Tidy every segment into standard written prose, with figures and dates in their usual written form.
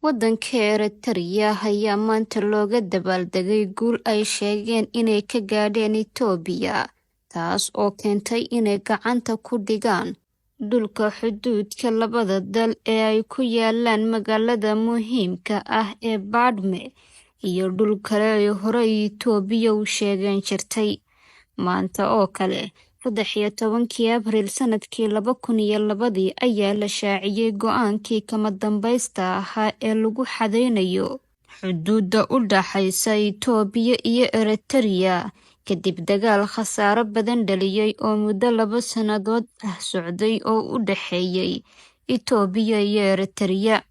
Waddanka Eritrea ayaa maanta looga dabaaldegay guul ay sheegeen inay ka gaadheen Itoobiya, taas oo keentay inay gacanta ku dhigaan dhulka xuduudka labada dal ee ay ku yaalaan magaalada muhiimka ah ee Badme iyo dhul kale ay horey Itoobiya u sheegan jirtay. Maanta oo kale, 13-kii Abriil sanadkii 2002-dii ayaa la shaaciyay go'aankii kama dambaysta ahaa ee lagu xadeynayo xuduudda u dhaxaysa Itoobiya iyo Eritrea, kadib dagaal khasaaro badan dhaliyay oo muddo 2 sannadood ah socday oo u dhexeeyay Itoobiya iyo Eritrea.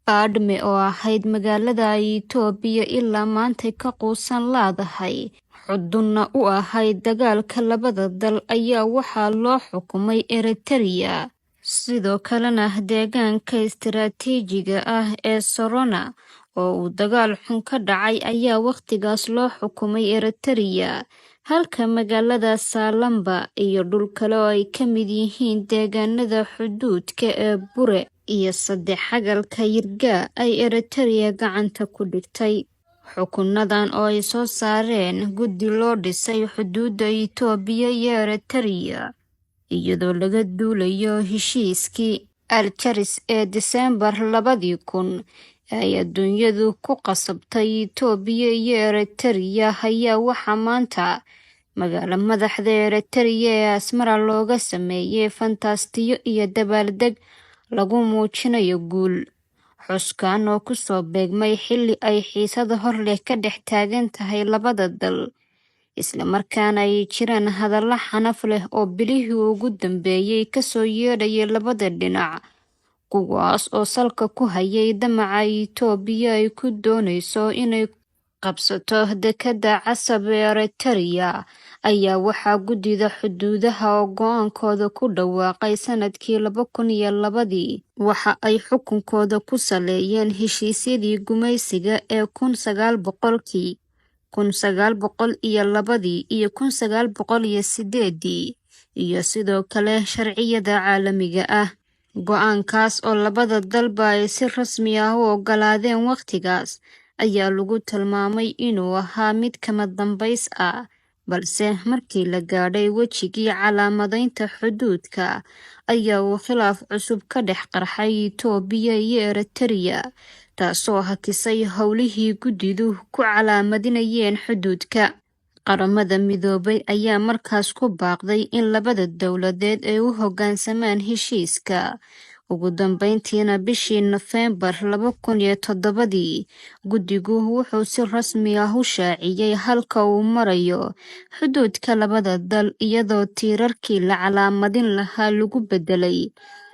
Badme oo ahayd magaalada ay Itoobiya ilaa maanta ka quusan laadahay, xudunna u ahayd dagaalka labada dal, ayaa waxaa loo xukumay Eritrea. Sidoo kalena deegaanka istiraatiijiga ah ee Sorona oo uu dagaal xun ka dhacay ayaa wakhtigaas loo xukumay Eritrea, halka magaalada Saalamba iyo dhul kale oo ay ka mid yihiin deegaanada xuduudka ee Bure iyo Saddex Xagalka Yirgaa ay Eritrea gacanta ku dhigtay. Xukunadan oo ay soo saareen guddi loo dhisay xuduudda Itoobiya iyo Eritrea iyadoo laga duulayo heshiiskii Aljeers ee Diseembar 2000 ee ay adduunyadu ku qasabtay Itoobiya iyo Eritrea, ayaa waxaa maanta magaalo madaxda Eritrea ee Asmara looga sameeyay fantaastiyo iyo dabaaldeg lagu muujinayo guul. Xuskan oo kusoo beegmay xilli ay xiisad hor leh ka dhex taagan tahay labada dal, isla markaana ay jiraan hadallo xanaf leh oo bilihii ugu dambeeyay kasoo yeedhayay labada dhinac, kuwaas oo salka ku hayay damaca Itoobiya ay ku doonayso inay qabsato dekedda Casab ee Eritrea, ayaa waxaa guddida xuduudaha oo go'aankooda ku dhawaaqay sanadkii 2002-dii waxa ay xukunkooda ku saleeyeen heshiisyadii gumaysiga ee 1900-kii, 1902-dii iyo 1908-dii, iyo sidoo kale sharciyada caalamiga ah. Go'aankaas oo labada dalba ay si rasmi ah u oggolaadeen wakhtigaas ayaa lagu tilmaamay inuu ahaa mid kama dambays ah, balse markii la gaadhay wejigii calaamadaynta xuduudka ayaa uu khilaaf cusub ka dhex qarxay Itoobiya iyo Eritrea, taasoo hakisay howlihii guddidu ku calaamadinayeen xuduudka. Qaramada Midoobay ayaa markaas ku baaqday in labada dowladeed ay u hoggaansamaan heshiiska. Ugu dambeyntiina, bishii Nofeembar 2007-dii, guddigu wuxuu si rasmi ah u shaaciyay halka uu marayo xuduudka labada dal, iyadoo tiirarkii la calaamadin lahaa lagu beddelay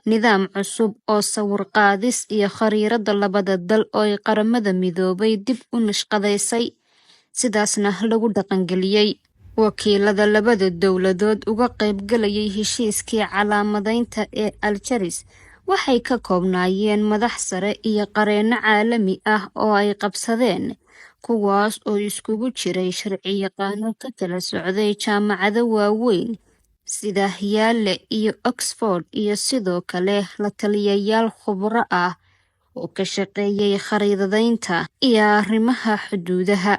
nidaam cusub oo sawir qaadis iyo khariidadda labada dal oo ay Qaramada Midoobay dib u nashqadaysay, sidaasna lagu dhaqangeliyey. Wakiilada labada dowladood uga qaybgalayay heshiiskii calaamadaynta ee Aljeers waxay ka koobnaayeen madax sare iyo qareenno caalami ah oo ay qabsadeen, kuwaas oo iskugu jiray sharci-yaqaano ka kala socday jaamacado waaweyn sida Yale iyo Oxford, iyo sidoo kale la taliyayaal khubaro ah oo ka shaqeeyay khariidadaynta iyo arrimaha xuduudaha.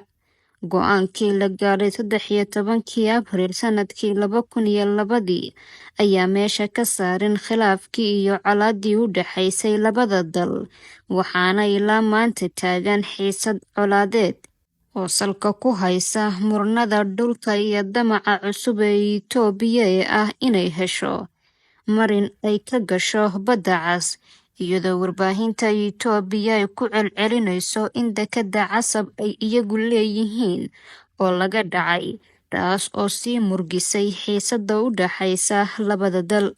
Go'aankii la gaadhay 13-kii Abriil sanadkii 2002-dii ayaa meesha ka saarin khilaafkii iyo colaaddii u dhaxaysay labada dal, waxaana ilaa maanta taagan xiisad colaadeed oo salka ku haysa murnada dhulka iyo damaca cusub ee Itoobiya ee ah inay hesho marin ay ka gasho Badda Cas, iyadoo warbaahinta Itoobiya ay ku celcelinayso in dekedda Casab ay iyagu leeyihiin oo laga dhacay, taas oo sii murgisay xiisadda u dhaxaysa labada dal.